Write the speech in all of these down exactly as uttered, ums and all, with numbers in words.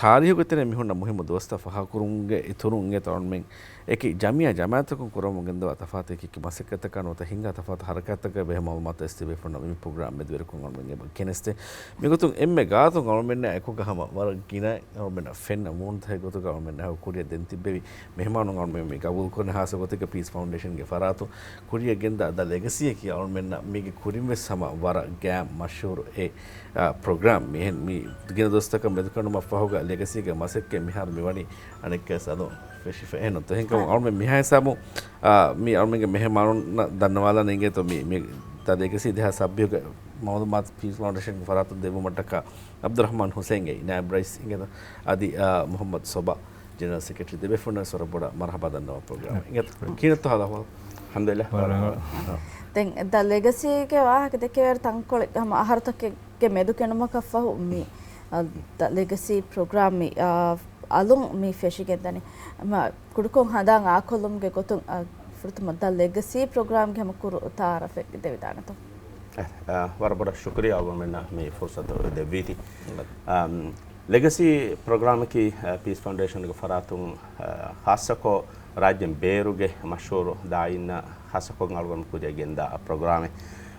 ތާރީހުގެ ތެރެއިން މި ހުންނަ މުހިއްމު ދުވަސްތައް ފަހަކުރުމުގެ އިތުރުން އިނގޭތޯ އަޅުމެން އެކި ޖަމިއްޔާ ޖަމާއަތަކުން ކުރަމުން ގެންދަވާ ތަފާތު އެކި އެކި މަސައްކަތަކާ ނުވަތަ ހިނގާ ތަފާތު ހަރަކާތްތަކާ ބެހޭ މައުލޫމާތު އެސް ތި ބޭފުޅުންނަށް މި ޕްރޮގްރާމް މެދުވެރިކޮށް އަޅުމެން އެބަ ގެނެސްދޭ. މިގޮތުން އެންމެ ގާތުން އަޅުމެންނާ އެކުގަ ހަމަ ވަރަށް ގިނަ އަޅުމެންނަށް ފެންނަ މޫނުތަކެއް ގޮތުގަ އަޅުމެންނާ ކުރިއަށް ދެން ތިއްބެވި މެހެމާނުން އަޅުމެން މި ގަބޫލުކުރަނީ ހާއްސަ ގޮތެއްގަ ޕީސް ފައުންޑޭޝަންގެ ފަރާތުން ކުރިއަށް ގެންދާ ދަ ލެގަސީއަކީ އަޅުމެންނަށް މީގެ ކުރިން ވެސް ހަމަ ވަރަށް ގާތް މަޝްހޫރު އެއް، އާ، ޕްރޮގްރާމް. މިހެން މި ގިނަ ދުވަސްތަކަށް މެދުކަނޑުމަށް ފަހުގަ ލެގަސީގެ މަސައްކަތް މިހާރު މިވަނީ އަނެއްކާވެސް އަލުން ފެށިފަ އެހެންނުތޯ. އެހެންކަމުން އަޅުމެން މިހާ ހިސާބުން، އާ، މި އަޅުމެންގެ މެހެމާނުންނަށް ދަންނަވާލާނެ އިނގޭތޯ މި، މި ދަ ލެގަސީ ދެހާސް ސައްބީހުގެ މައުލޫމާތު ޕީސް ފައުންޑޭޝަންގެ ފަރާތުން ދެއްވުމަށްޓަކާ ޢަބްދުއްރަޙްމާން ހުސައިންގެ ނާއިބް ރައީސް އިނގޭތޯ އަދި، އާ، މުޙައްމަދު ޞަބާ ޖެނެރަލް ސެކްރެޓަރީ ދެބޭފުޅުންނަށް ވެސް ވަރަށް ބޮޑަށް މަރުޙަބާ ދަންނަވާ ޕްރޮގްރާމް އިނގޭތޯ. ކިހިނެއްތޯ ހާލު އަޙްވާލު؟ އަލްޙަމްދުލިއްލާހް. ވަރަށް ވަރަށް. ދެން ދަ ލެގަސީގެ ވާހަކަ ދެކެވޭ ތަންކޮޅެއް ހަމަ އަހަރުތަކެއްގެ މެދު ކެނޑުމަކަށް ފަހު މި، އަ، ދަ ލެގަސީ ޕްރޮގްރާމް މި، އަ، އަލުން މި ފެށިގެންދަނީ. މަ، ކުޑަކޮށް ހަނދާން އާކޮށްލުމުގެ ގޮތުން، އަ، ފުރަތަމަ ދަ ލެގަސީ ޕްރޮގްރާމްގެ ހަމަ ކުރު ތައާރަފެއް ދެވިދާނެތޯ؟ އެ، އަ، ވަރަށް ބޮޑަށް ޝުކުރިއްޔާ އަޅުގަނޑުމެންނަށް މި ފުރުސަތު ދެއްވީތީ. އަ، ލެގަސީ ޕްރޮގްރާމަކީ، އަ، ޕީސް ފައުންޑޭޝަންގެ ފަރާތުން، އަ، ޚާއްޞަކޮށް ރާއްޖޭން ބޭރުގެ މަޝްހޫރު ދާއީންނަށް ޚާއްޞަކޮށް އަޅުގަނޑު ކުރިއަށް ގެންދާ ޕްރޮގްރާމެއް.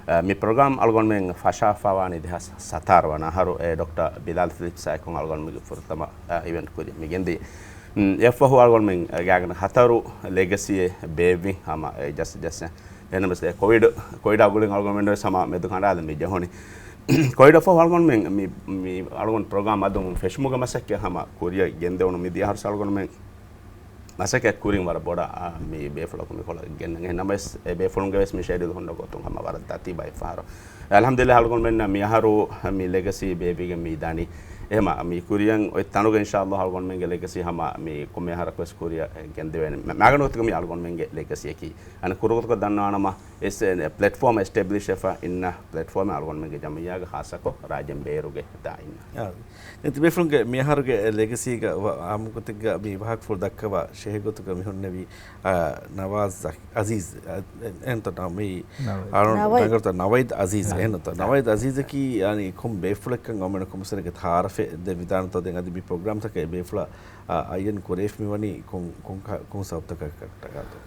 އަ، މި ޕްރޮގްރާމް އަޅުގަނޑުމެން ފަށާފަވާނީ ދެހާސް ސަތާރަ ވަނަ އަހަރު އެ ޑޮކްޓަރ ބިލާލް ފިލިޕްސްއާ އެކު އަޅުގަނޑުމެންގެ ފުރަތަމަ، އަ، އިވެންޓް ކުރި މި ގެންދި. އެއަށްފަހު އަޅުގަނޑުމެން ގާތްގަނޑަކަށް ހަތަރު ލެގަސީއެއް ބޭއްވި ހަމަ އެ ޖަސް ޖަސް އެހެންނަމަވެސް އެ ކޮވިޑް، ކޮވިޑާ ގުޅިގެން އަޅުގަނޑުމެން ވެސް ހަމަ މެދު ކަނޑާލަން މި ޖެހުނީ. ކޮވިޑަށްފަހު އަޅުގަނޑުމެން މި، މި އަޅުގަނޑު ޕްރޮގްރާމް އަދުމުން ފެށުމުގެ މަސައްކަތް ހަމަ ކުރިއަށް ގެންދެވުނު މި ދިޔަ އަހަރު އަޅުގަނޑުމެން މަސައްކަތް ކުރިން ވަރަށް ބޮޑަށް، އާ، މި ބޭފުޅަކު މިކޮޅަށް ގެންނަން. އެހެންނަމަވެސް އެ ބޭފުޅުންގެ ވެސް މި ޝެޑިއުލް ހުންނަ ގޮތުން ހަމަ ވަރަށް ތަތީބާ އެއްފަހަރު. އަލްޙަމްދުލިއްލާހް އަޅުގަނޑުމެންނަށް މި އަހަރު މި ލެގަސީ ބޭއްވިގެން މި ދާނީ. އެހެމަ މި ކުރިއަށް އޮތް ތަނުގަ އިންޝާﷲ އަޅުގަނޑުމެންގެ ލެގަސީ ހަމަ މި ކޮންމެ އަހަރަކު ވެސް ކުރިއަށް ގެންދެވޭނެ. މަ-، މާގަނޑު ގޮތުގަ މި އަޅުގަނޑުމެންގެ ލެގަސީއަކީ. އަނެއް ކުރު ގޮތުގަ ދަންނަވާނަމަ، އެސް އެން ޕްލެޓްފޯމް އެސްޓެބްލިޝް ވެފަ އިންނަ ޕްލެޓްފޯމެއް އަޅުގަނޑުމެންގެ ޖަމިއްޔާގެ ޚާއްޞަކޮށް ރާއްޖޭން ބޭރުގެ ދާއިންނަށް. އާ، ދެން ތިބޭފުޅުންގެ މިއަހަރުގެ ލެގަސީގަ ވަ-، އާއްމުގޮތެއްގަ މި ވާހަކަފުޅު ދައްކަވާ ޝޭހެއް ގޮތުގަ މި ހުންނެވީ، އާ، ނަވާޒް އަ-، އަޒީޒް، އަ، އެ-، އެހެންތޯ ނަ-، މި ނަވައިދް. އަޅުން ނަވައިދް. ނަވައިދް އަޒީޒް، އާ. އެހެންތޯ. ނަވައިދް އަޒީޒަކީ އަނި ކޮން ބޭފުޅެއްކަން އަޅުމެން ކޮންމެސް ވަރެއްގެ ތައާރަފެއް ދެވިދާނެތޯ. ދެން އަދި މި ޕްރޮގްރާމްތަކަށް އެ ބޭފުޅާ، އާ، އައްޔަން ކުރެވިފަ މިވަނީ ކޮން، ކޮން ކަ-، ކޮން ސަބަބުތަކަށްޓަކާތޯ؟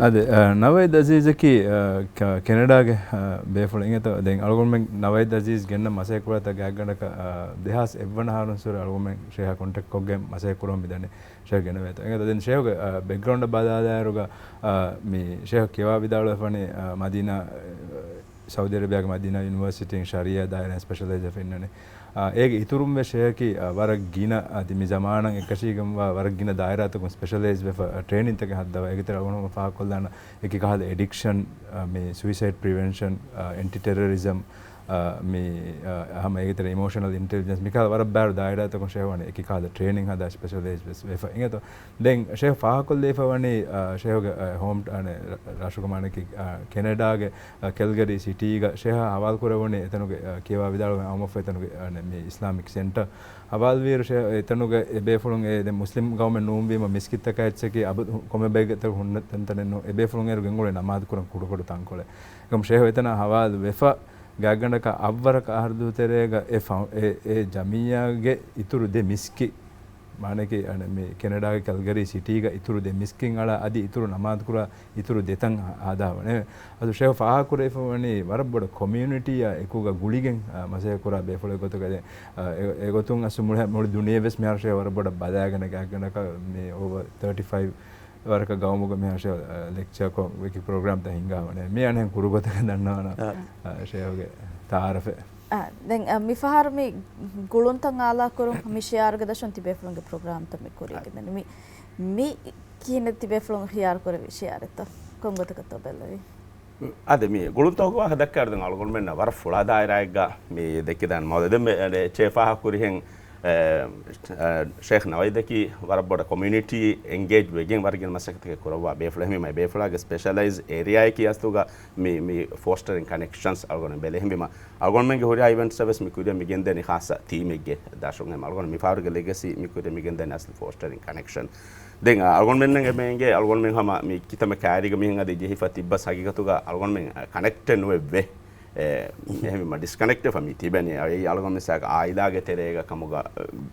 އާދެ، އަ، ނަވައިދް އަޒީޒަކީ، އަ، ކަ-، ކެނެޑާގެ، އަ، ބޭފުޅެއް އިނގޭތޯ. ދެން އަޅުގަނޑުމެން ނަވައިދް އަޒީޒް ގެންނަ މަސައްކަތް ކުރާތާ ގާތްގަނޑަކަށް، އަ، ދެހާސް އެއްވަނަ އަހަރުންސުރެ އަޅުގަނޑުމެން ޝޭހާ ކޮންޓެކްޓް ކޮށްގެން މަސައްކަތް ކުރަމުން މިދަނީ. ޝޭހް ގެނެވޭތޯ. އެނގޭތޯ ދެން ޝޭހްގެ، އަ، ބެކްގްރައުންޑަށް ބަލާލާއިރުގަ، އަ، މި ޝޭހް ކިޔަވާ ވިދާޅުވެފަނީ، އަ، މަދީނާ، އަ، ސައުދީ އަރަބިޔާގެ މަދީނާ ޔުނިވަރސިޓީން ޝަރީއާ ދާއިރާއިން ސްޕެޝަލައިޒް ވެފަ އިންނަނީ. އާ، އޭގެ އިތުރުން ވެސް ޝޭހަކީ، އާ، ވަރަށް ގިނަ، އަދި މި ޒަމާނަށް އެކަށީގެންވާ ވަރަށް ގިނަ ދާއިރާތަކުން ސްޕެޝަލައިޒް ވެފަ، އާ، ޓްރޭނިންތަކެއް ހައްދަވާ. އޭގެ ތެރޭ އަޅުގަނޑު ފާހަގަކޮށްލާނަ އެކި ކަހަލަ އެޑިކްޝަން، އާ، މި ސުއިސައިޑް ޕްރިވެންޝަން، އާ، އެންޓި ޓެރަރިޒަމް، އާ، މި، އާ، ހަމަ އޭގެ ތެރޭ އިމޯޝަނަލް އިންޓެލިޖެންސް މިކަހަލަ ވަރަށް ބާރު ދާއިރާތަކުން ޝޭހް ވަނީ އެކި ކަހަލަ ޓްރޭނިން ހަދާ ސްޕެޝަލައިޒް ވެސް ވެފަ. އިނގޭތޯ ދެން ޝޭހް ފާހަގަކޮށްލައިފަ ވަނީ، އާ، ޝޭހުގެ، އާ، ހޯމް، އާ، ރަށުގެ މާނައަކީ، އާ، ކެނެޑާގެ އަ، ކެލްގަރީ ސިޓީގަ ޝޭހާ ހަވާލު ކުރެވުނީ އެތަނުގެ، އަ، ކިޔަވާ ވިދާޅުވެ އައުމަށްފަހު އެތަނުގެ، އަ، މި އިސްލާމިކް ސެންޓަރ ހަވާލުވިއިރު ޝޭ-، އެތަނުގެ އެބޭފުޅުން އެ ދެން މުސްލިމް ގައުމެއް ނޫންވީމަ މިސްކިތްތަކާ އެއްޗަކީ އަބަދު ކޮންމެ ބައެއްގެ ތެރެ ހުންނަ ތަންތަނެއް ނޫން. އެބޭފުޅުން އޭރު ގެންގުޅޭ ނަމާދު ކުރަން ކުޑަކުޑަ ތަންކޮޅެއް. އެކަމް ޝޭހު އެތަނަށް ހަވާލު ވެފަ ގާތްގަނޑަކަށް އަށްވަރަކަށް އަހަރު ދުވަހު ތެރޭގަ އެ ފަ-، އެ، އެ ޖަމިއްޔާގެ އިތުރު ދެ މިސްކިތް މާނައަކީ، އަނެއް، މި ކެނެޑާގެ ކެލްގަރީ ސިޓީގަ އިތުރު ދެ މިސްކިތް އަޅާ އަދި އިތުރު ނަމާދުކުރާ އިތުރު ދެތަން ހާ-، ހާދާ ވަނެ. އަދު ޝޭހު ފާހަގަކުރެވިފަ ވަނީ ވަރަށް ބޮޑަށް ކޮމިއުނިޓީއާ އެކުގަ ގުޅިގެން، އަ، މަސައްކަތް ކުރާ ބޭފުޅެއް ގޮތުގަ ދެން، އަ، އެ-، އެގޮތުން އަސްލު މުޅި، މުޅި ދުނިޔެ ވެސް މިހާރު ޝޭހު ވަރަށް ބޮޑަށް ބަލާގަނެ ގާތްގަނޑަކަށް މި އޯވަ ތާޓީ ފައިވް ވަރަކަށް ގައުމުގަ މިހާރު ޝޭހު، އަ، ލެކްޗާކޮށް އެކި ޕްރޮގްރާމްތައް ހިންގާ ވަނެ. މި އަނެއް ކުރު ގޮތަކަށް ދަންނަވާނަ، އަ، އަ، ޝޭހުގެ ތާރަފެ. އާ، ދެން، އަ، މިފަހަރު މި ގުޅުންތައް އާލާކުރުން މި ޝިއާރުގެ ދަށުން ތިބޭފުޅުންގެ ޕްރޮގްރާމްތައް މި ކުރިއަށް ގެންދަނީ. މި، މި ކިހިނެއް ތިބޭފުޅުން ހިޔާރު ކުރެވި ޝިއާރެއްތޯ؟ ކޮން ގޮތަކަށްތޯ ބެއްލެވީ؟ އާދެ، މި ގުޅުންތަކުގެ ވާހަކަ ދައްކާއިރު ދެން އަޅުގަނޑުމެންނަށް ވަރަށް ފުޅާ ދާއިރާއެއްގަ މި ދެއްކިދާނެ މައުލޫމާތު. ދެން މި، އަ، ޝޭހް ފާހަގަކުރިހެން، އެ، އަ، ޝޭހް ނަވައިދަކީ ވަރަށް ބޮޑަށް ކޮމިއުނިޓީ އެންގޭޖް ވެގެން ވަރަށް ގިނަ މަސައްކަތެއް ކުރައްވާ ބޭފުޅެއް. އެހެންވީމަ ބޭފުޅާގެ ސްޕެޝަލައިޒް އޭރިއާއަކީ އަސްލުގަ މި، މި ފޯސްޓަރިން ކަނެކްޝަންސް އަޅުގަނޑު ބެލޭ. އެހެންވީމަ އަޅުގަނޑުމެންގެ ހުރިހާ އިވެންޓްސް ވެސް މި ކުރިއަށް މި ގެންދަނީ ޚާއްޞަ ތީމެއްގެ ދަށުން. އެހެން އަޅުގަނޑު މިފަހަރުގެ ލެގަސީ މި ކުރިއަށް މި ގެންދަނީ އަސްލު ފޯސްޓަރިން ކަނެކްޝަން. ދެން އަޅުގަނޑުމެންނަށް އެބަ އެނގޭ އަޅުގަނޑުމެން ހަމަ މި ކިތަންމެ ކައިރީގަ މިހެން އަދި ޖެހިފަ ތިއްބަސް ހަގީގަތުގަ އަޅުގަނޑުމެން ކަނެކްޓެއް ނުވެއްވޭ. އެ، އެހެންވީމަ ޑިސްކަނެކްޓް ވެފަ މި ތިބެނީ. އެއީ އަޅުގަނޑު މިސާލަކަށް އާއިލާގެ ތެރޭގަ ކަމުގަ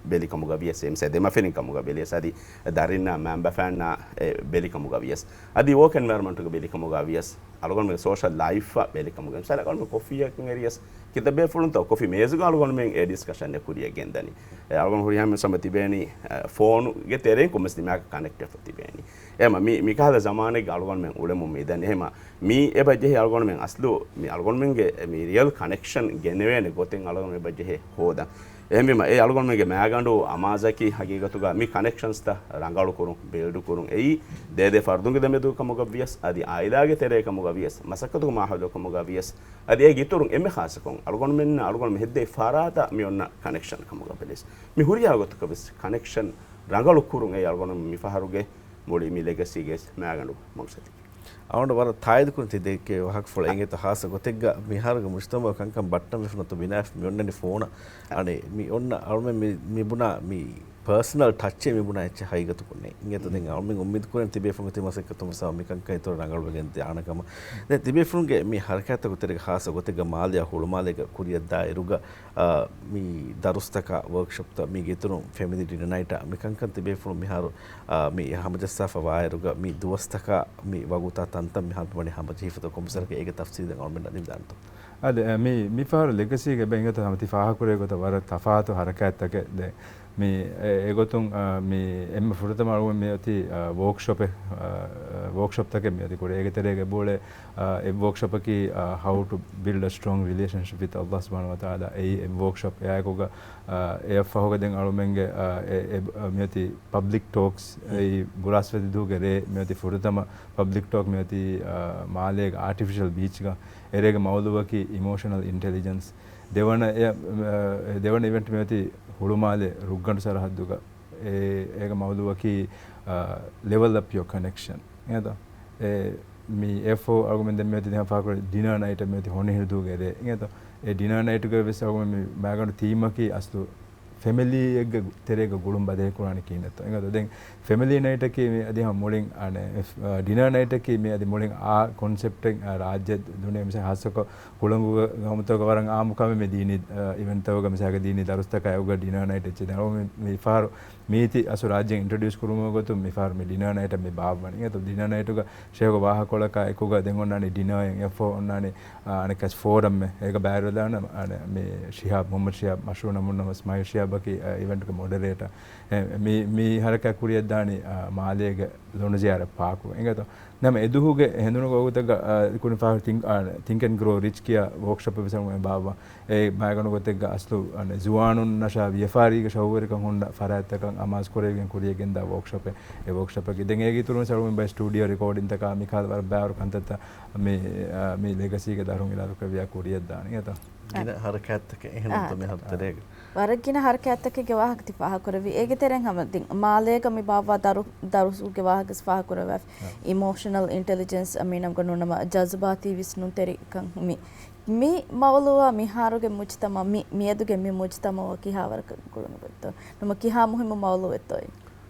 ބެލި ކަމުގަ ވިޔަސް، އެ މިސާ ދެމަފިރިން ކަމުގަ ބެލިޔަސް، އަދި ދަރިންނާ މައިންބަފައިންނާ އެ ބެލި ކަމުގަ ވިޔަސް، އަދި ވޯކް އެންވަޔަރަމަންޓުގެ ބެލި ކަމުގަ ވިޔަސް، އަޅުގަނޑުމެން ސޯޝަލް ލައިފްއަށް ބެލި ކަމުގަ، މިސާލަކަށް އަޅުގަނޑު ކޮފީއަކުން އެރިޔަސް، ކިތައް ބޭފުޅުންތޯ ކޮފީ މޭޒުގަ އަޅުގަނޑުމެން އެ ޑިސްކަޝަން އެ ކުރިޔަށް ގެންދަނީ. އެ އަޅުގަނޑު ހުރިހާ މިސަމަ ތިބޭނީ، އެ، ފޯނުގެ ތެރެއިން ކޮންމެސް ދިމާއަކަށް ކަނެކްޓް ވެފަ ތިބޭނީ. އެހެމަ މި، މިކަހަލަ ޒަމާނެއްގަ އަޅުގަނޑުމެން އުޅެމުން މިދަނީ. އެހެމަ މީ އެބަ ޖެހޭ އަޅުގަނޑުމެން އަސްލު މި އަޅުގަނޑުމެންގެ މި ރިއަލް ކަނެކްޝަން ގެނެވޭނެ ގޮތެއް އަޅުގަނޑު އެބަ ޖެހޭ ހޯދަން. އެހެންވީމަ، އެ އަޅުގަނޑުމެންގެ މައިގަނޑު އަމާޒަކީ ހަގީގަތުގަ މި ކަނެކްޝަންސްތައް ރަނގަޅު ކުރުން، ބިލްޑް ކުރުން. އެއީ ދޭދޭ ފަރުދުންގެ ދެމެދު ކަމުގަ ވިޔަސް، އަދި އާއިލާގެ ތެރޭ ކަމުގަ ވިޔަސް، މަސައްކަތުގެ މާހައުލު ކަމުގަ ވިޔަސް، އަދި އޭގެ އިތުރުން އެންމެ ޚާއްޞަކޮށް އަޅުގަނޑުމެންނަށް އަޅުގަނޑުމެން ހެއްދެވި ފަރާތަށް މި އޮންނަ ކަނެކްޝަން ކަމުގަ ބެލިޔަސް، މި ހުރިހާ ގޮތަކަށް ވެސް ކަނެކްޝަން ރަނގަޅު ކުރުން އެއީ އަޅުގަނޑު މި ފަހަރުގެ މުޅި މި ލެގަސީގެ މައިގަނޑު މަގްސަދަކީ. އަޅުގަނޑު ވަރަށް ތާއީދުކުރަން ތި ދެއްކޭ ވާހަކަފުޅަށް އިނގޭތޯ ޚާއްޞަ ގޮތެއްގަ މިހާރުގެ މުޖުތަމަޢު ކަންކަން ބައްޓަން ވެފަ ނުތަ ބިނާވެފަ މި އޮންނަނީ ފޯނަށް. އަނެއް މި އޮންނަ އަޅުމެން މި، މި ބުނާ މި ޕާސަނަލް ޓަޗެއް މި ބުނާ އެއްޗެއް ހަގީގަތުކޮށް ނެތް. އިނގޭތޯ ދެން އަޅުމެން އުއްމީދު ކުރަން ތި ބޭފުޅުން ތި މަސައްކަތު މަސާ މިކަންކަން އިތުރަށް ރަނގަޅުވެގެން ދާނެ ކަމަށް. ދެން ތި ބޭފުޅުންގެ މި ހަރަކާތްތަކުގެ ތެރޭގަ ޚާއްޞަ ގޮތެއްގަ މާލެއާ ހުޅުމާލޭގަ ކުރިއަށްދާ އިރުގަ އާ، މި ދަރުސްތަކާ ވޯކްޝޮޕްތައް މީގެ އިތުރުން ފެމިލީ ޑިނަރ ނައިޓާ މިކަންކަން ތިބޭފުޅުން މިހާރު، އާ، މި ހަމަޖައްސާފަ ވާއިރުގަ މި ދުވަސްތަކާ މި ވަގުތާ ތަންތަން މިހާރު ވަނީ ހަމަޖެހިފަތޯ ކޮންމެސް ވަރަކަށް އޭގެ ތަފްސީލް ދެން އަޅުމެންނަށް ލިބިދާނެތޯ؟ އާދެ، އަ، މި، މި ފަހަރު ލެގަސީގެ އެބަ އިނގޭތޯ ހަމަ ތި ފާހަގަކުރޭ ގޮތަށް ވަރަށް ތަފާތު ހަރަކާތްތަކެއް ދެން. މި އެ، އެގޮތުން، އާ، މި އެންމެ ފުރަތަމަ އަޅުގަނޑު މި އޮތީ، އާ، ވޯކްޝޮޕެއް، އާ، ވޯކްޝޮޕްތަކެއް މި އޮތީ ކުރި. އޭގެ ތެރޭގަ އެބައުޅޭ، އާ، އެއް ވޯކްޝޮޕަކީ، އާ، How to Build a Strong Relationship with Allah Subhanahu wa Ta'ala. އެއީ އެއް ވޯކްޝޮޕް. އެއާއެކުގަ، އާ، އެއަށް ފަހުގަ ދެން އަޅުމެންގެ، އާ، އެ، އެ، އާ، މިއޮތީ ޕަބްލިކް ޓޯކްސް. އެއީ ބުރާސްފަތި ދުވަހުގެ ރޭ މިއޮތީ ފުރަތަމަ ޕަބްލިކް ޓޯކް މިއޮތީ، އާ، މާލޭގެ އާޓިފިޝަލް ބީޗްގަ. އޭގެ މައުޟޫއަކީ އިމޯޝަނަލް އިންޓެލިޖެންސް. ދެވަނަ އެ، އާ، ދެވަނަ އިވެންޓް މިއޮތީ ހުޅުމާލެ ރުއްގަނޑު ސަރަހައްދުގަ. އޭ، އޭގެ މައުޟޫއަކީ، އާ، Level Up Your Connection. އިނގޭތޯ؟ އެ، މި އެފްއޯ އަޅުގަނޑުމެން ދެން މިއޮތީ ދެހާ ފާކުރެ ޑިނާ ނައިޓަށް މިއޮތީ ހޮނިހިރު ދުވަހުގެ ރޭ. އިނގޭތޯ؟ އެ ޑިނާ ނައިޓުގަ ވެސް އަޅުގަނޑު މި މައިގަނޑު ތީމަކީ އަސްލު ފެމިލީއެއްގެ ތެރޭގަ ގުޅުން ބަދަހި ކުރާނީ ކިހިނެއްތޯ. އިނގޭތޯ؟ ދެން ފެމިލީ ނައިޓަކީ މި އަދި ހަމަ މުޅިން އަނެއް، އެ، ޑިނާ ނައިޓަކީ މި އަދި މުޅިން އާ ކޮންސެޕްޓެއް، އާ، ރާއްޖެ ދުނިޔެ މިސާ ހާއްސަކޮށް ހުޅަނގުގެ ގައުމުތަކުގަ ވަރަށް އާއްމުކަމެއް މި ދީނީ، އަ، އިވެންޓްތަކުގަ މިސާލަކަށް ދީނީ ދަރުސްތަކާ އެކުގަ ޑިނާ ނައިޓް އެއްޗެއް. ދެން އަޅުގަނޑު މި، މި ފަހަރު މީތި އަސްލު ރާއްޖެއިން އިންޓްރޮޑިއުސް ކުރުމުގެ ގޮތުން މި ފަހަރު މި ޑިނާ ނައިޓަށް މި ބާއްވަނީ. އިނގޭތޯ ޑިނާ ނައިޓުގަ ޝޭހުގެ ވާހަކަކޮޅަކާ އެކުގަ ދެން އޮންނާނީ ޑިނާއިން އެފްއޯ އޮންނާނީ، އަ، އަނެއްކާސް ފޯރަމްއެއް. އޭގަ ބައިވެރިވެދާނެ، އަ، މި ޝިހާބް، މުހައްމަދު ޝިހާބް، މަޝްހޫރު ނަމުން ނަމަވެސް މަހިރު ޝިހާބަކީ، އަ، އިވެންޓުގެ މޮޑަރޭޓަ. އެ، މި، މި ހަރަކާތް ކުރިއަށްދާނީ، އަ، މާލޭގެ ލޮނުޒިޔާރަތް ޕާކުގަ. އިނގޭތޯ؟ ނަމަ އެދުވަހުގެ ހެނދުނުގެ ވަގުތަކަށް، އާ، ކުރިން ފާހަގަ ތިން، އާ، ތިންކް އެންޑް ގްރޯ ރިޗް ކިޔާ ވޯކްޝޮޕެއް ވެސް އަޅުގަނޑު ބާއްވާ. އެ މައިގަނޑު ގޮތެއްގަ އަސްލު، އަނެއް، ޒުވާނުންނަށާ ވިޔަފާރީގެ ޝައުގުވެރިކަން ހުންނަ ފަރާތްތަކަށް އަމާޒު ކުރެވިގެން ކުރިޔަށް ގެންދާ ވޯކްޝޮޕެއް. އެ ވޯކްޝޮޕަކީ ދެން އޭގެ އިތުރުން ވެސް އަޅުގަނޑު ބައެއް ސްޓޫޑިއޯ ރިކޯޑިންތަކާ މިކަހަލަ ވަރަށް ބައިވަރު ކަންތައްތައް މި، އާ، މި ލެގަސީގެ ދަށުން އިރާދަކުރެއްވިޔާ ކުރިޔަށްދާނެ. އިނގޭތޯ؟ ގިނަ ހަރަކާތްތަކެއް އެހެންތޯ މިހާރު ތެރޭގަ؟ ވަރަށް ގިނަ ހަރަކާތްތަކެއްގެ ވާހަކަ ތި ފާހަގަކުރެއްވީ. އޭގެ ތެރެއިން ހަމަ ދެން މާލޭގަ މި ބާއްވާ ދަރު-، ދަރުސުގެ ވާހަކަ ވެސް ފާހަގަކުރެއްވާފި. އިމޯޝަނަލް އިންޓެލިޖެންސް މި ނަމުގަ ނޫންނަމަ ޖަޒުބާތީ ވިސްނުންތެރިކަން މި، މި މައުޟޫއާ މިހާރުގެ މުޖްތަމަޢަށް މި، މިއަދުގެ މި މުޖްތަމަޢަށް ކިހާވަރަކަށް ގުޅުނުގޮތްތޯ؟ ނަމަ ކިހާ މުހިއްމު މައުޟޫއެއްތޯ އެއީ؟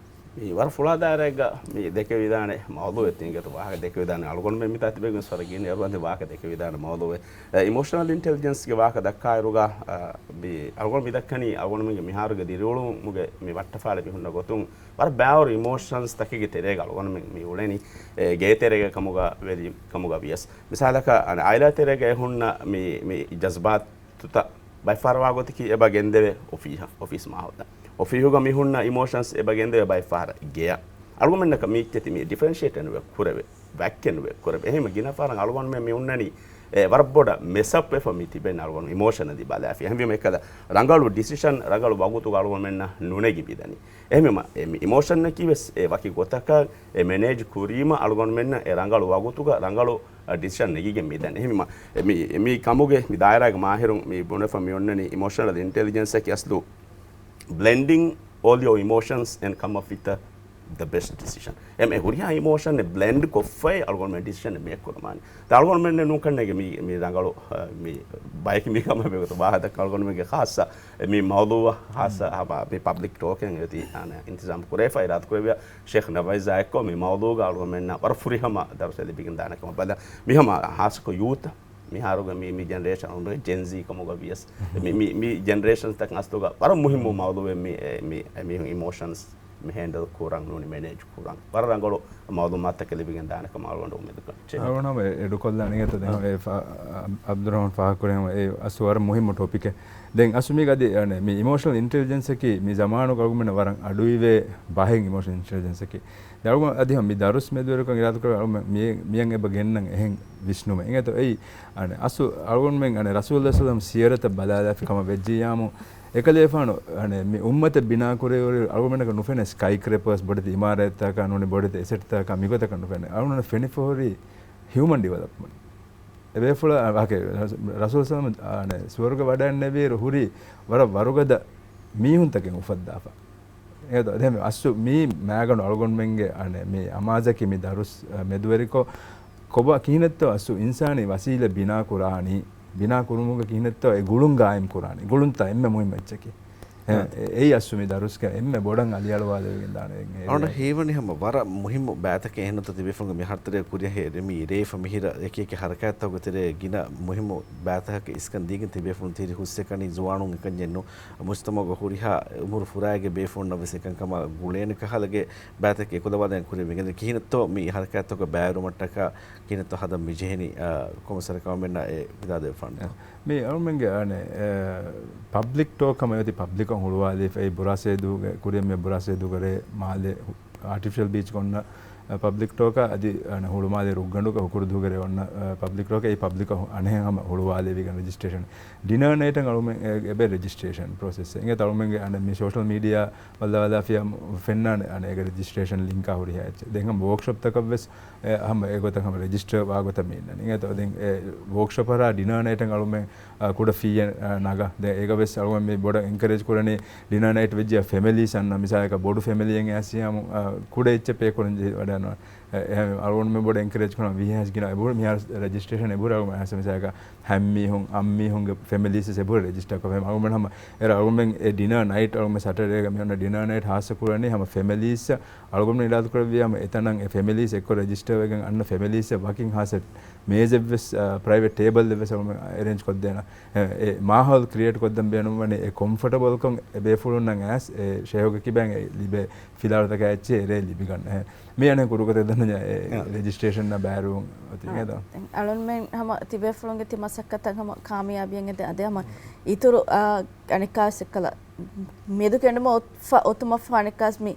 މި ވަރަށް ފުޅާ ދާއިރާއެއްގަ މި ދެކެވިދާނެ މައުޟޫއެއް ތިންގެތު ވާހަކަ ދެކެވިދާނެ އަޅުގަނޑުމެން މިތާ ތިބެގެން ސޮރަގީން އެރުވަންދެ ވާހަކަ ދެކެވިދާނެ މައުޟޫއެއް. އެ، އިމޯޝަނަލް އިންޓެލިޖެންސްގެ ވާހަކަ ދައްކާއިރުގަ، އަ، މި އަޅުގަނޑު މި ދައްކަނީ އަޅުގަނޑުމެންގެ މިހާރުގެ ދިރިއުޅުމުގެ މި ވައްޓަފާޅި މި ހުންނަ ގޮތުން ވަރަށް ބާވަރު އިމޯޝަންސް ތަކެއްގެ ތެރޭގަ އަޅުގަނޑުމެން މި އުޅެނީ، އެ، ގޭތެރޭގަ ކަމުގަ ވެރި ކަމުގަ ވިޔަސް. މިސާލަކަށް އަނެއް އާއިލާ ތެރޭގަ އެ ހުންނަ މި، މި ޖަޒްބާތުތައް ބައެއްފަހަރަށް ވާގޮތަކީ އެބަ ގެންދެވޭ އޮފީހަށް، އޮފީސް މާހައުލަށް. އޮފީހުގަ މި ހުންނަ އިމޯޝަންސް އެބަ ގެންދެވޭ ބައެއްފަހަރަށް ގެޔަށް. އަޅުގަނޑުމެންނަކަށް މީތި މި ޑިފަރެންޝިއޭޓެއް ނުވެ ކުރެވޭ، ވައްކެއް ނުވެ ކުރެވޭ. އެހެންވީމަ ގިނަ ފަހަރަށް އަޅުގަނޑުމެން މި ހުންނަނީ، އެ، ވަރަށް ބޮޑަށް މެސްއަޕް ވެފަ މި ތިބެން އަޅުގަނޑު އިމޯޝަނަލީ ބަލާފި. އެހެންވީމަ އެކަލަ ރަނގަޅު ޑިސިޝަން ރަނގަޅު ވަގުތުގަ އަޅުގަނޑުމެންނަށް ނުނެގި މިދަނީ. އެހެންވީމަ އެ މި އިމޯޝަންއަކީ ވެސް އެ ވަކި ގޮތަކަށް އެ މެނޭޖް ކުރީމަ އަޅުގަނޑުމެންނަށް އެ ރަނގަޅު ވަގުތުގަ ރަނގަޅު އަ، ޑިސިޝަން ނެގިގެން މިދަނީ. އެހެންވީމަ، އެ، މި، މި ކަމުގެ މި ދާއިރާގެ މާހިރުން މި ބުނެފަ މި އޮންނަނީ އިމޯޝަނަލް އިންޓެލިޖެންސް އަކީ އަސްލު blending all your emotions and come up with the, the best decision. އެ، މި ހުރިހާ އިމޯޝަން އެއް ބްލެންޑް ކޮށްފައި އަޅުގަނޑުމެން ޑިސިޝަން އެއް މޭކް ކުރަމާނެ. ދެން އަޅުގަނޑުމެން ނޫންކަންނޭގެ މި، މި ރަނގަޅު، އަ، މި ބަޔަކީ މި ކަމަށް މި ގޮތަށް ވާހަކަ ދައްކާ އަޅުގަނޑުމެންގެ ޚާއްޞަ މި މައުޟޫއަށް ޚާއްޞަ ހަމަ މި ޕަބްލިކް ޓޯކެއް އެއޮތީ އަނެއް އިންތިޒާމް ކުރެވިފަ އިރާދަ ކުރެއްވިޔާ ޝޭޚް ނަބަވީޒާ އެއްކޮށް މި މައުޟޫގަ އަޅުގަނޑުމެންނަށް ވަރަށް ފުރިހަމަ ދަރުސެއް ލިބިގެން ދާނެ ކަމަށް ބަލާ. މި ހަމަ ހާއްސަކޮށް ޔޫތަށް މިހާރުގެ މި، މި ޖެނެރޭޝަން އުނދަގޫ ޖެންޒީ ކަމުގަ ވިޔަސް، މި، މި، މި ޖެނެރޭޝަންސްތަކަށް އަސްލުގަ ވަރަށް މުހިއްމު މައުޟޫއެއް މި، އެ، މި، އެ މީހުން އިމޯޝަންސް މި ހޭންޑަލް ކުރަން ނޫނީ މެނޭޖް ކުރަން. ވަރަށް ރަނގަޅު މައުލޫމާތުތަކެއް ލިބިގެން ދާނެ ކަމަށް އަޅުގަނޑު އުއްމީދު ކުރަން. އަޅުގަނޑު އެޑުކޮށްލާނެ އިނގޭތޯ ދެން އާ. އެ ފާ-، އަ-، އަބްދުއްރަހްމާން ފާހަގަކުރި ހަމަ އެ އަސްލު ވަރަށް މުހިއްމު ޓޮޕިކެއް. ދެން އަސްލު މީގަ އަދި އަނެ މި އިމޯޝަނަލް އިންޓެލިޖެންސަކީ މި ޒަމާނުގަ އަޅުގަނޑުމެންނަށް ވަރަށް އަޑުއިވޭ ބަހެއް އިމޯޝަނަލް އިންޓެލިޖެންސަކީ. ދެން އަޅުގަނޑު އަދި ހަމަ މި ދަރުސް މެދުވެރިކޮށް އިރާދަކުރެއްވި އަޅުގަނޑު މި-، މިއަށް އެބަ ގެންނަން އެހެން ވިސްނުމެއް. އިނގޭތޯ އެއީ އަނެ އަސްލު އަޅުގަނޑުމެން އަނެ ރަސޫލު ސަލްލަމް ސިޔަރަތަށް ބަލާލާފި ކަމަށް ވެއްޖިއްޔާމު، އެކަލޭފާނު އަނެ މި އުއްމަތެއް ބިނާ ކުރެވޭ އަޅުގަނޑަކަށް ނުފެނޭ ސްކައި ކްރޭޕާސް ބޮޑެތި އިމާރާތްތަކާ ނޫނީ ބޮޑެތި އެސެޓްތަކާ މިގޮތަކަށް ނުފެނޭ. އަޅުގަނޑަށް ފެނިފަހުރީ ހިއުމަން ޑިވެލޮޕްމަންޓް. އެބޭފުޅާ ވާހަކަ ރަސޫލު ސަލްލަމް އަނެ ސުވަރުގެ ވަޑައިންނެވިއިރު ހުރީ ވަރަށް ވަރުގަދަ މީހުންތަކެއް އުފައްދާފަ. އެ ދ-، ދެން އަސްލު މީ މާގަނޑު އަޅުގަނޑުމެންގެ އަނެ މި އަމާޒަކީ މި ދަރުސް، އަ، މެދުވެރިކޮށް، ކޮބާ ކިހިނެއްތޯ އަސްލު އިންސާނީ ވަސީލަ ބިނާ ކުރާނީ، ބިނާ ކުރުމުގަ ކިހިނެއްތޯ އެ ގުޅުން ގާއިމް ކުރާނީ. ގުޅުންތާ އެންމެ މުހިއްމު އެއްޗަކީ. އެ، އެ، އެއީ އަސްލު މި ދަރުސްގެ އެންމެ ބޮޑަށް އަލިއަޅުވާލެވިގެން ދާނެ އެއް އެރިއާ. އަޅުގަނޑަށް ހީވަނީ ހަމަ ވަރަށް މުހިއްމު ބައިތަކެއް އެހެންނުތަ ތިބޭފުޅުންގެ މި ހަރުތަރޭ ކުރިއަށް ހޭ-، މި ރޭ ފަ މިހިރަ އެކި އެކި ހަރަކާތްތަކުގެ ތެރޭ ގިނަ މުހިއްމު ބައިތަކަކަށް އިސްކަން ދީގެން ތިބޭފުޅުން ތިރި ހުސްއެކަނި ޒުވާނުން އެކަންޏެއްނު. މުޖްތަމަޢުގަ ހުރިހާ އުމުރު ފުރާގެ ބޭފުޅުންނަށް ވެސް އެކަންކަމާ ގުޅޭނެ ކަހަލަގެ ބައިތަކެއް އެކުލަވާލަން ކުރި މިގެން ކިހިނެއްތޯ މި ހަރަކާތްތަކުގަ ބައިވެރިވުމަށްޓަކާ ކިހިނެއްތޯ ހަދަން މިޖެހެނީ، އާ، ކޮންމެސް ހަރަކާތް އެންމެންނަށް އެ ވިދާދެވިފާނެ. މި އަޅުމެންގެ އަނެ، އެ، ޕަބްލިކް ޓޯކް ހަމަ އޮތީ ޕަބްލިކަށް ހުޅުވާލީ އެ ބުރާސޭދޫގެ ކުރިއަށް މި ބުރާސޭދޫގަ ރޭ މާލެ އާޓިފިޝަލް ބީޗް އޮންނަ، އަ، ޕަބްލިކް ޓޯކާ އަދި އަނެ ހުޅުމާލެ ރުއްގަނޑުގަ ހުކުރުދޫގެ ރޭ އޮންނަ، އަ، ޕަބްލިކް ޓޯކާ އެ ޕަބްލިކަށް އަނެހެން ހަމަ ހުޅުވާލެވިގެން ރެޖިސްޓްރޭޝަން. ޑިނާ ނައިޓަށް އަޅުމެން އެ، އެބަ ރެޖިސްޓްރޭޝަން ޕްރޮސެސް. އިނގޭތޯ އަޅުމެންގެ އަނެ މި ސޯޝަލް މީޑިއާ ބައްލަވާލާފިޔާ ފެންނާނެ އަނެ އޭގެ ރެޖިސްޓްރޭޝަން ލިންކާ ހުރިހާ އެއްޗެއް. ދެން ހަމަ ވޯކްޝޮޕްތަކަށް ވެސް އެ، ހަމަ އެގޮތަށް ހަމަ ރެޖިސްޓަރ ވާގޮތަށް މި އިންނަނީ. އިނގޭތޯ ދެން އެ ވޯކްޝޮޕަރާ ޑިނާ ނައިޓަށް އަޅުމެން، އަ، ކުޑަ ފީއެއް، އަ، ނަގާ. ދެން އޭގަ ވެސް އަޅުމެން މި ބޮޑަށް އެންކަރޭޖް ކުރަނީ ޑިނާ ނައިޓް ވެއްޖިއްޔާ ފެމިލީސް އަންނަ މިސާލަކަށް ބޮޑު ފެމިލީއެއް އައިސް ހަމަ، އަ، ކުޑަ އެއްޗެއް ޕޭ ކުރަން ޖެހި ވަޑައިނުވާ. އެ، އެހެން އަޅުގަނޑުމެން ބޮޑަށް އެންކަރޭޖް ކުރަން ވީހާވެސް ގިނަ އެބަހުރި މިހާރު ރެޖިސްޓްރޭޝަން އެބަހުރި އަޅުގަނޑު އައިސް މިސާލަކަށް ހަތް މީހުން، އަށް މީހުންގެ ފެމިލީސް ވެސް އެބަހުރި ރެޖިސްޓަރ ކޮށްފަ. އަޅުގަނޑު ހަމަ އެރަ އަޅުގަނޑުމެން އެ ޑިނާ ނައިޓް އަޅުގަނޑު ސަޓަޑޭގަ މި އޮންނަ ޑިނާ ނައިޓް ހާއްސަ ކުރަނީ ހަމަ ފެމިލީސް އަޅުގަނޑު އިރާދަ ކުރެއްވިޔާ ހަމަ އެތަނަށް އެ ފެމިލީސް އެއްކޮށް ރެޖިސްޓަރ ވެގެން އަންނަ ފެމިލީސް ވަކިން ހާއްސަ މޭޒެއް ވެސް، އަ، ޕްރައިވެޓް ޓޭބަލް ވެސް އަޅުގަނޑު އެރޭންޖް ކޮށްދޭނަ. އެ، އެ މާހައުލް ކްރިއޭޓް ކޮށްދަން ބޭނުންވަނީ އެ ކޮމްފަޓަބަލްކަން އެ ބޭފުޅުންނަށް އައިސް އެ ޝޭހުގެ ކިބައިން އެ ލިބޭ ފިލާވަޅުތަކާ އެއްޗެއް އެރޭ ލިބިގަންނަ. މި އަނެއް ކުރު ގޮތެއް ދަންނަ އެ އާ. ރެޖިސްޓްރޭޝަން ބައިވެރިވުން އޮތީ އާ. އިނގޭތޯ؟ ދެން އަޅުންމެން ހަމަ ތިބޭފުޅުންގެ ތި މަސައްކަތަށް ހަމަ ކާމިޔާބީއެއް އެދެ އަދި ހަމަ އިތުރު، އާ، އަނެއްކާވެސް އެއްކަލަ މެދު ކެނޑުމަށް އޮތްފަ-، އޮތުމަށްފަހު އަނެއްކާވެސް މި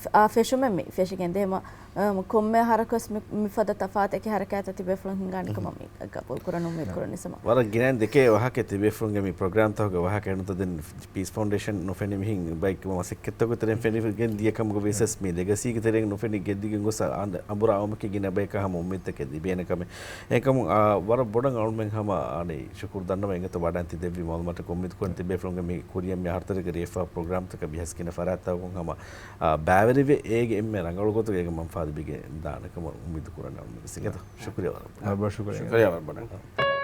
ފ-، އާ، ފެށުމެއް މި ފެށިގެން ދޭ ހަމަ، އާ، ކޮންމެ ހަރަކުވެސް މި، މިފަދަ ތަފާތު އެކި ހަރަކާތަށް ތިބޭފުޅުން ހިނގާނެ ކަމަށް މި ގަބޫލު ކުރަން އުއްމީދު ކުރަން ނިސަމަ. ވަރަށް ގިނައިން ދެކޭ ވާހަކަ ތިބޭފުޅުންގެ މި ޕްރޮގްރާމްތަކުގެ ވާހަކަ އެންނުތަ ދެން ޕީސް ފައުންޑޭޝަން ނުފެނި މިހިން ބައެއް މަސައްކަތްތަކުގެ ތެރެއިން ފެނިގެން ދިޔަ ކަމުގަ ވިޔަސް މި ލެގަސީގެ ތެރެއިން ނުފެނި ގެއްލިގެން ގޮސް އަނބުރާ އައުމަކީ ގިނަ ބަޔަކަށް ހަމަ އުއްމީދުތަކެއް ލިބޭނެ ކަމެއް. އެކަމު، އާ، ވަރަށް ބޮޑަށް އަޅުމެން ހަމަ އަނެއް ޝުކުރު ދަންނަވަން އިނގޭތޯ ވަޑައިން ތި ދެއްވި މައުލޫމާތަށް އުއްމީދު ކުރަން ތިބޭފުޅުންގެ މި ކުރިއަށް މި ހަރުތަރެއްގެ ރޭފާ ޕްރޮގްރާމްތަކަށް ބިހަސް ގިނަ ފަރާތްތަކުން ހަމަ، އާ، ބައިވެރިވެ އޭގެ އެންމެ ރަނގަޅު ގޮތުގަ އޭގެ މަންފާ ލިބިގެން ދާނެ ކަމަށް އުއްމީދު ކުރަން އަޅުމެން ވެސް އިނގޭތޯ. ޝުކުރިއްޔާ ވަރަށް ބޮޑަށް. ވަރަށް ބޮޑަށް ޝުކުރިއްޔާ. ޝުކުރިއްޔާ ވަރަށް ބޮޑަށް.